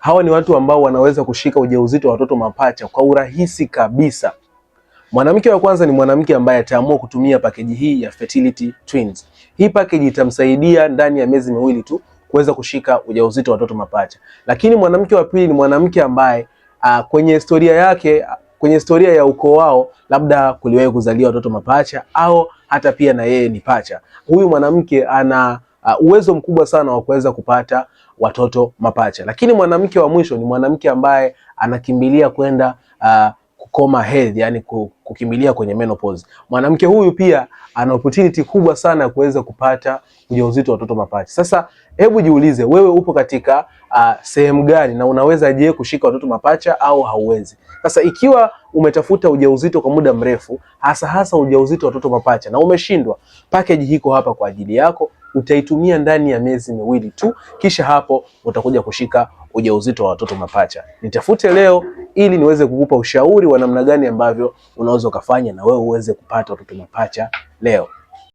Hawa ni watu ambao wanaweza kushika ujauzito wa watoto mapacha kwa urahisi kabisa. Mwanamke wa kwanza ni mwanamke ambaye ataamua kutumia pakeji hii ya Fertility Twins. Hii pakeji itamsaidia ndani ya miezi 2 tu kuweza kushika ujauzito wa watoto mapacha. Lakini mwanamke wa pili ni mwanamke ambaye kwenye historia yake, kwenye historia ya ukoo wao labda kuliwahi kuzaliwa watoto mapacha au hata pia na yeye ni pacha. Huyu mwanamke ana uwezo mkubwa sana wa kuweza kupata watoto mapacha. Lakini mwanamke wa mwisho ni mwanamke ambaye anakimbilia kwenda kukoma hedhi, yani kukimbilia kwenye menopause. Mwanamke huyu pia ana opportunity kubwa sana ya kuweza kupata ujauzito wa watoto mapacha. Sasa hebu jiulize wewe upo katika sehemu gani na unaweza je kushika watoto mapacha au hauwezi? Sasa ikiwa umetafuta ujauzito kwa muda mrefu, hasa hasa ujauzito wa watoto mapacha na umeshindwa, package hiko hapa kwa ajili yako. Utaitumia ndani ya miezi 2 tu, kisha hapo utakuja kushika ujauzito wa watoto mapacha. Nitafute leo ili niweze kukupa ushauri wa namna gani ambavyo unaweza ukafanya na wewe uweze kupata watoto mapacha leo.